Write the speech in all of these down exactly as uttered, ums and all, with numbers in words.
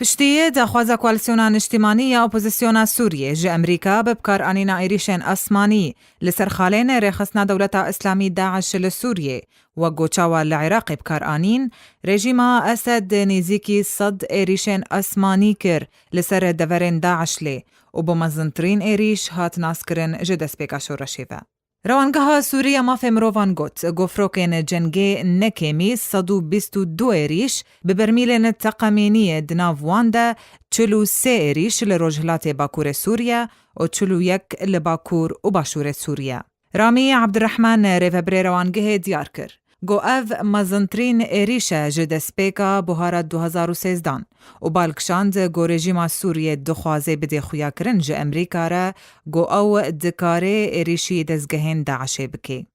Piştî daxwaza Koalîsyona Niştimanî ya Opozisyona Sûriyê ji Amerîka bi bikaranîna êrîşên asmanî li ser xalên rêxistina Dewleta Îslamî DAIŞ li Sûriyê, wek ku çawa li Iraqê bikaranîn, rejîma Esed nêzîkî sed êrîşên asmanî kir li ser deverên DAIŞ lê û bi mezintirîn êrîş hat naskirin ji destpêka şoreşê ve. Rewangeha Sûrî ya Mafê Mirovan got, ku firokên cengê ne kêmî sed û bîst û du êrîş bi bermîlên teqemîniyê di nav wan de çil û sê êrîş li rojhilatê Bakurê Sûriye û çil û yek li Bakur û Başûrê Sûriye. Ramî Abdurrahman rêvebirê rewangehê diyar kir, ku ev mezintirîn êrîş e ji destpêka buhara du hezar û sêzdan û bal kişand ku rejîma Sûriyê dixwaze bidê xuyakirin ji Amerîka re ku ew dikare êrîşî dezgehên DAIŞê bike.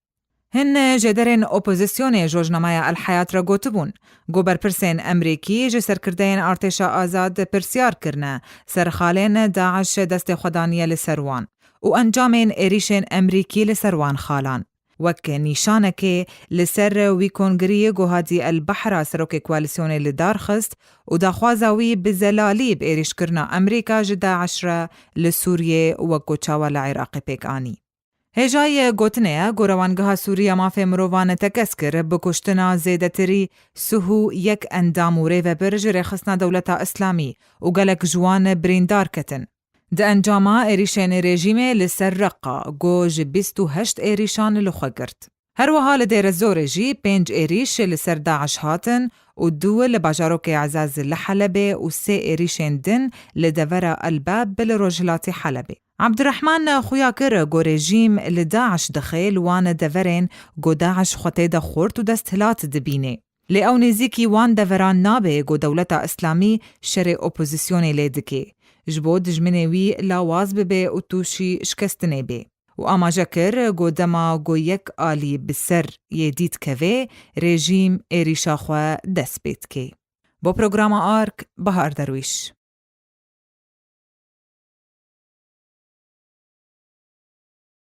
Hin jêderên opozisyonê ji rojnameya El Hayat re gotibûn ku berpirsên Amerîkî ji serkirdeyên Artêşa Azad pirsyar kirine ser xalên DAIŞ destê xwe daniye li ser wan û encamên êrîşên Amerîkî li ser wan xalan. Wek nîşanekê li ser wî kongiriyê ku Hadî El Behra serokê koalîsyonê li dar xist û daxwaza wî bi zelalî bi êrîşkirina Amerîka ji DAIŞ re li Sûriyê wek ku çawa li Iraqê pêk anî. Hêjayî gotinê ye ku Rewangeha Sûrî ya Mafê Mirovan tekez kir bi kuştina zêdetirî sih û yek endam û rêvebir ji rêxistina Dewleta Îslamî û gelek ji wan birîndar ketin. Di encama êrîşên rejîmê li ser Reqa, ku ji bîst û heşt êrîşan li xwe girt. Her wiha li Dêrezorê jî pênc êrîş li ser DAIŞ hatin û du li bajarokê Ezaz li Helebê û sê êrîşên din li devera El Bab li rojhilatê Helebê. Abdurrahman xuya kir ku rejîm li DAIŞ dixe li wan deverên ku DAIŞ xwe tê de xurt û desthilat dibîne. Lê ew nêzîkî wan deveran nabe ku Dewleta Îslamî şerê opozisyonê lê dike, ji bo dijminê wî lawaz bibe û tûşî şikestinê bê. Û amaje kir ku dema ku yek alî bi ser yê dî dikeve, rejîm êrîşa xwe dest pê dike. Bo programa Ark, Bahar Derwîş.